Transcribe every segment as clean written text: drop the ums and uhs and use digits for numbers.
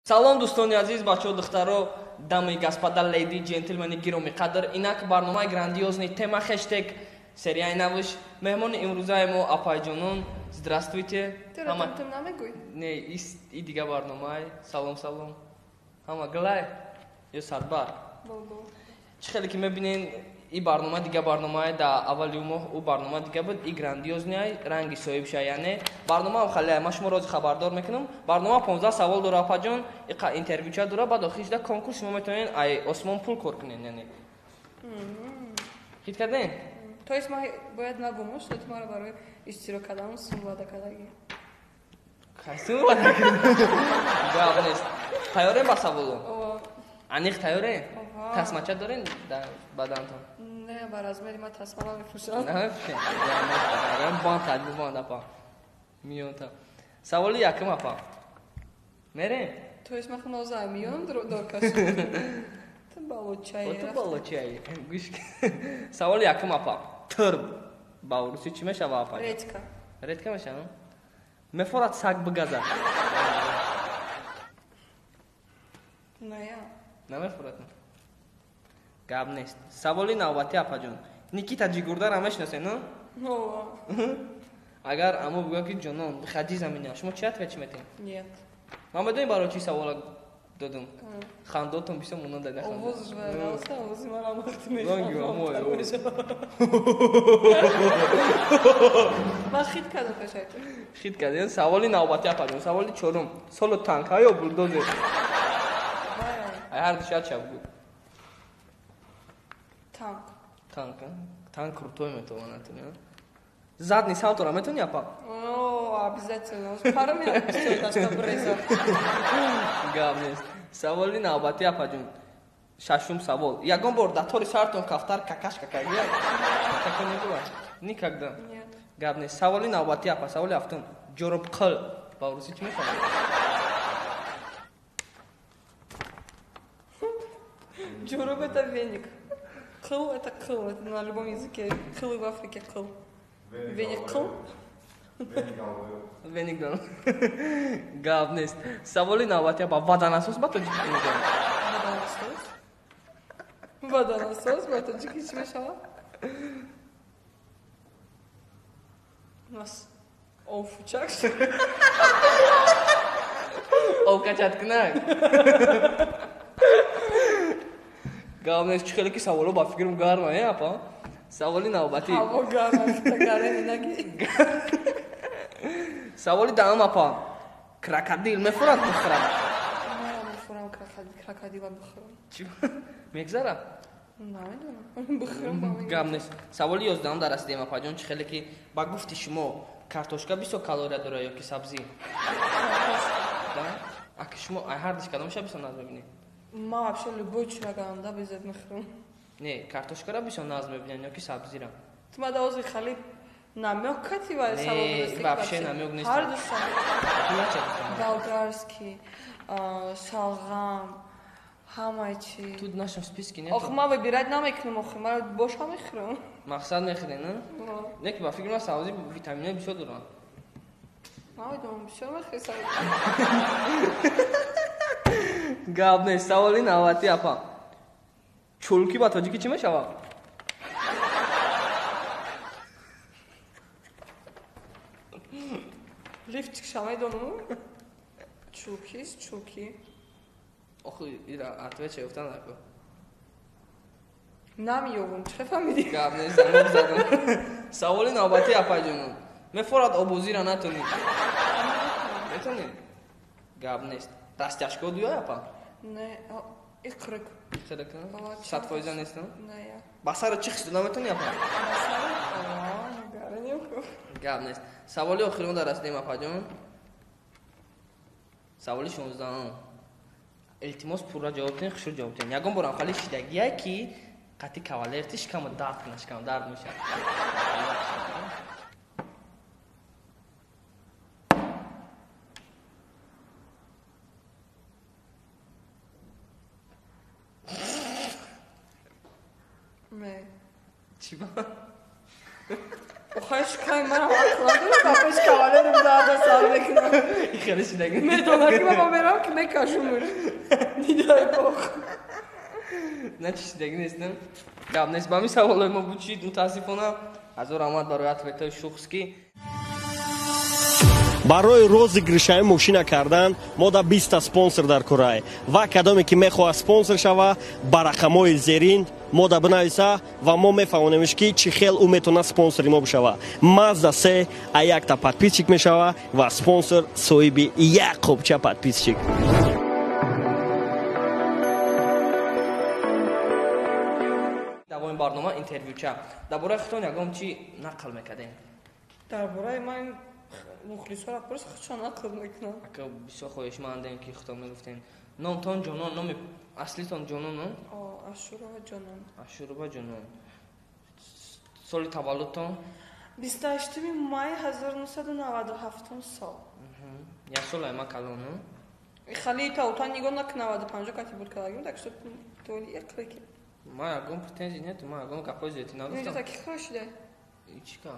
Салом, дӯстони азиз, бачаҳо, духтаро, дамы и господа, леди, джентльмени гиромӣ қадр. Инак барномаи грандиозный тема хештег серияи навш. Меҳмони имрӯзаи мо апайҷонон. Здравствуйте. Ту намегӯй? Не, и дига барномаи. Салом, салом. Ҳама гулай ё садбар? Чӣ хеле ки мебинен, и барнома дига барномае, да аввали моҳ ӯ барнома дига буд, и грандиозный ранги соҳибша, яъне барномаам хале ман шумо рози хабардор мекунам. Барнома 15 савол дора, апаҷон, иқа интервюча дора, баъд охиршда конкурс, шумо метавонед ай осмон пул кор кунед, яъне. Хит кардем? То есть ман бояд нагумам, что ту маро барои иштирок кардан сум ваъда кардагӣ? Сум ваъда кардам? Гап нест. Тайёрем ба саволо? Аниқ тайёрем? Тасмача дорем дар бадантон? Не, ба размери ман тасма намепӯшам. Намепӯшем. Банд қад бубанд, апа. Миёнта. Саволи якум, апа. Мерем? То есть ман хуноза миёнам доркаш. Ту балочаи. Ту балочаи. Гӯш. Саволи якум, апа. Тырб. Ба урусӣ чӣ мешава, апа? Редька. Редька мешава? Мефорад саг бигазад. Не. Намефорад. Гап нест. Саволи навбатӣ, апаҷон. Никита Ҷигурдаро мешиносед, ну? Агар амо бигӯяд, ки ҷонон, выходи за меня, шумо чӣ ответ метиҳед? Нет. Ман медонӣ барои чӣ савола додум? Хандотон бисёр монанд дар ханда. Овозаш вайралса, овози ман амахти мешавад. Ман хит кардам пешаи ту. Хит кардем. Саволи навбатӣ, апаҷон, саволи чорум. Соло танка ё булдозер? Ай ҳар ду шояд шаб гӯ. Танк. Танк, танк крутой метавонад, задний салтора метавони, апа? О, обязательно. Пару минут бреза. Гап нест. Саволи навбатӣ, апаҷон. Шашум савол. Ягон бор дар тори сартон кафтар какашка кардия? Такое не было? Никогда. Нет. Гап нест. Саволи навбатӣ, апа, саволи ҳафтум. Ҷоробқил ба урусӣ чӣ мешавад? Ҷороб это веник. Қыл это қыл, это на любом языке. Қылы в Африке қыл. Веник қыл. Веник. Гап нест. Саволи навбатӣ, апа, ваданасос ба тоҷикӣ чӣ мешавад? Ваданасос? Ваданасос ба тоҷикӣ чӣ мешавад? Нас овфучак. Овкачаткунак. Гап нест. Чӣ хеле ки саволо ба фикрам гарма, е, апа? Саволи навбатӣ. Ҳаво гарма, гареми наги. Саволи даҳум, апа. Крокодил мефурад бихӯрад? Мефурам крокодила бихӯрам. Чӣ мегзара? Намедонам. Бихӯрам. Гап нест. Саволи 11-ум дар расидем, апаҷон. Чӣ хеле ки ба гуфти шумо, картошка бисёр калория дорад ё ки сабзӣ? Аки шумо ай ҳар диш кадомша бисёр нағз мебинед? Ман вообще любой чиро ганда безеб мехӯрам. Не, картошкаро бисёр нағз мебинанд ё ки сабзиро? Ту мада ҳозир хали намёк кати ва савол Не, вообще намёк нест. Ҳар душа. Болгарский, шалғам, ҳамаи чи. Тут в нашем списке нет. Ох, ман выбирать намекунам, охи, ман боша мехӯрам. Мақсад мехӯрӣ, на? Не, ки ба фикри ман сабзӣ витаминои бисёр доранд. Намедонам, бисёр мехӯри сабзӣ. Гап нест. Саволи навбатӣ, апа. Чулкӣ ба тоҷикӣ чӣ мешавад? Лифчик ша медонам. Чулкист, чулки. Охи, ира ответ ёфтан нако. Намеёбам, чӣ фаҳмидӣ? Гап нест, замок задам. Саволи навбатӣ, апаҷонон. Мефорад обозира натонӣ? Метонӣ? Гап нест. Растяжка дуя, апа? Не, иқрик. Иқрик, 100% нест? Не, я. Ба сара чӣ хис дода метонӣ, апа? Гап нест. Саволи охирон дар расидем, апаҷон. Саволи 16-ум. Илтимос, пурра ҷавоб диҳед, хушрӯ ҷавоб диҳед. Ягон борам хали шидагие, ки қатъи кавалерти шикаму дард кунад, шикам дард мешавад? Не. Чӣ ба? Охай шикай манам ақл надорам, ба пеш кавалерам зарда сар мекунам. Хеле шидаги. Медонам ки ман мерам ки мекашумш. Не дай бог. На чи шидаги нестам. Гап нест. Ба ҳамин саволҳои мо буд чид, мутаассифона. Ҳазор раҳмат барои ответҳои шухски. Барои розыгрышаи мошина кардан мо да 20 спонсор дар курай ва кадоме ки мехоҳад спонсор шава, ба рақамҳои зерин мо да бинависа ва мо мефаҳмонемш ки чӣ хел ӯ метавонад спонсори мо бишава. Мазда се а якта подписчик мешава ва спонсор соҳиби як қопча подписчик. Давоми барнома интервюча. Дар бораи худтон ягон чӣ нақл мекардем? Дар бораи ман мухлисҳоро просто худшон нақл мекунам. Ака, бисёр хоҳишмандем ки худтон мегуфтем. Номтон Ҷонон, номи аслитон Ҷонон, но? О, Ашурова Ҷонон. Ашурова Ҷонон. Соли таваллудтон? 28 май 1997 сол. Як сол ай ма калон, но? Хали та нигоҳ накун, 95 кати буд калагим, так что толи иқлики. Ма ягон претензий нет, ма ягон гапҳои зиёдӣ нагуфтам. Не, таки хӯшида. Чӣ ка?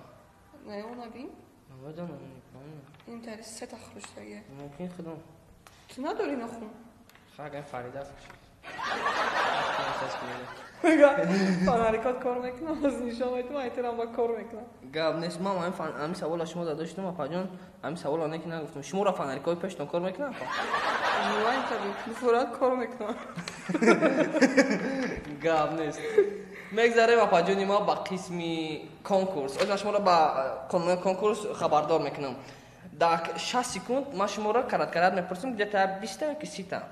Не, она бин. Намедонам, не помню. Ин тари сета хӯшидаги. Мумкин худам. Ту надори нохун? Ха, Фарида. Фонарикот кор мекунам, аз нишон метам, айтерам ба кор мекунам. Гап нест, ман ҳамин савола шумо задоштам, апаҷон, ҳамин савола не ки нагуфтам. Шуморо фонарикҳои пештон кор мекунам, апа? Бифурат кор мекунам. Гап нест. Мегзарем, апаҷони ма, ба қисми конкурс. Оз ман шуморо ба қонуни конкурс хабардор мекунам. Дар 6 секунд ман шуморо карат-карат мепурсам, где-то 20 ки 30.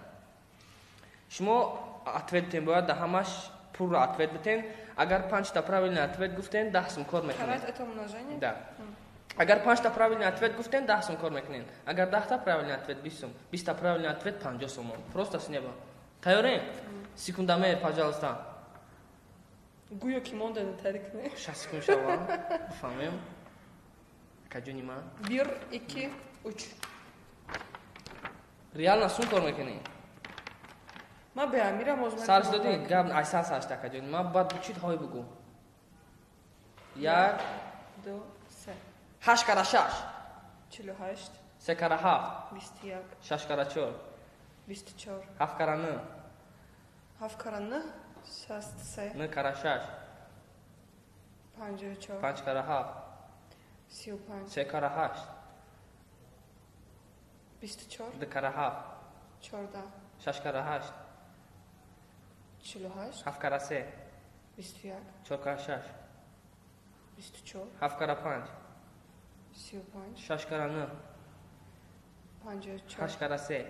Шумо ответ битен, бояд дар ҳамаш пурра ответ битен. Агар 5 та правильный ответ гуфтен, 10 сум кор мекунед. Карат это умножение? Да. Агар 5 та правильный ответ гуфтен, 10 сум кор мекунед. Агар 10 та правильный ответ, 20 сум. 20 та правильный ответ, 50 сум. Просто с неба. Тайёрем? Секундомер, пожалуйста. Гӯё ки монда тарик не? 6 секунд шава. Бифаҳмем. Акаҷони ман. 1, 2, 3. Реально сум кор мекунӣ? Ма бе амира моз мекунам. Сарш додӣ? Гап ай сар сарш акаҷони ман, баъд чӣ ҳой бугӯ. 1, 2, 3. 8 кара 6. 48. 3 кара 7. 21. 6 кара 4. 24. 7 кара 9. 7 кара 9. 63. 9 кара 6. 54. 5 кара 7. 35. 3 кара 8. 24. 2 кара 7. 14. 6 кара 8. 48. 7 кара 3. 21. 4 кара 6. 24. 7 кара 5. 35. 6 кара 9. 54. 8 кара 3.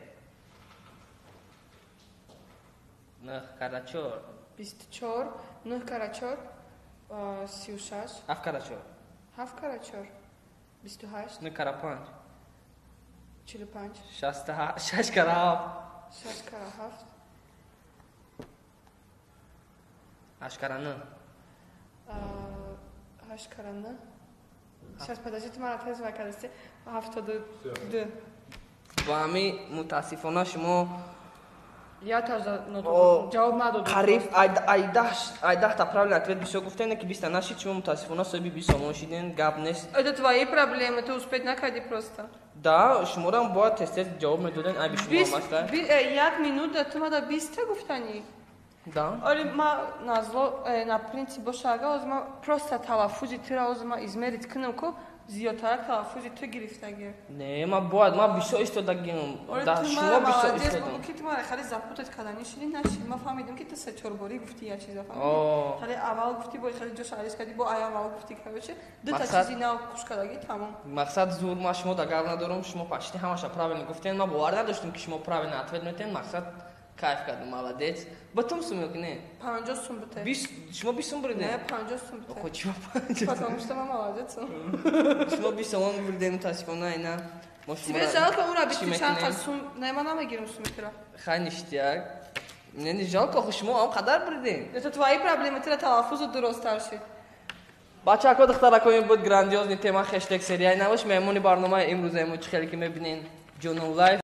9 кара 4. 24. 9 кара 4. 36. 7 кара 4. 7 кара 4. 28. 9 кара 5. 45. 6 кара 7. 6 кара 7. 8 кара 9. 8 кара 9. Сейчас, подождите, мара тез вакадасти. 72. Ба ҳамин мутаассифона шумо Я тоже ҷавоб надодам. Қариб ай 10 та правильный ответ бисёр гуфтем, ки 20 нашид, шумо мутаассифона соҳиби 20 сомон шиден, гап нест. Это твои проблемы, ты успеть накарди просто. Да, шуморам бояд тез-тез ҷавоб медоден, айби шумо аста. Як минута ту мада 20 та гуфтанӣ. Да. Оли ма назло на принцип боша, ага оз ма просто талаффузи тура оз ма измерить кунам, ку зиёдтарак талаффузи ту гирифтагӣ. Не, ма бояд, ма бисёр истодагим. Да, шумо бисёр истодам. Ки ту мара хеле запутать кардани шуди, наши. Ма фаҳмидам, ки ту се чор борӣ гуфти як чиза, фаҳмидӣ. Хеле аввал гуфти, бо хеле ҷош алиш кардӣ, бо ай аввал гуфти, короче, ду та чизи нав куш кардагӣ, тамом. Мақсад зур, ма шумо да гап надорам, шумо почти ҳамаша правильно гуфтен, ма бовар надоштам, ки шумо правильно ответ метен, мақсад кайф кардам, молодец. Батум сум ё ки не? 50 сум бите. 20, шумо 20 сум буриден? Не, 50 сум бите. Охо, чима 50? Потому что ма молодец. Шумо 20 сомон буриден, мутаассифона ина. Мо шумо Тебе жалко ура бити чанд қад сум, не, ма намегирам суми тура. Хай, ништяк. Мне не жалко, охо шумо ҳам қадар буриден. Это твои проблемы, тура талаффузу дурусттар шид. Бачако, духтарако, ин буд грандиозный тема хештег серияи навош. Меҳмони барномаи имрӯзаи мо, чӣ хеле ки мебинен, Ҷонон Лайф.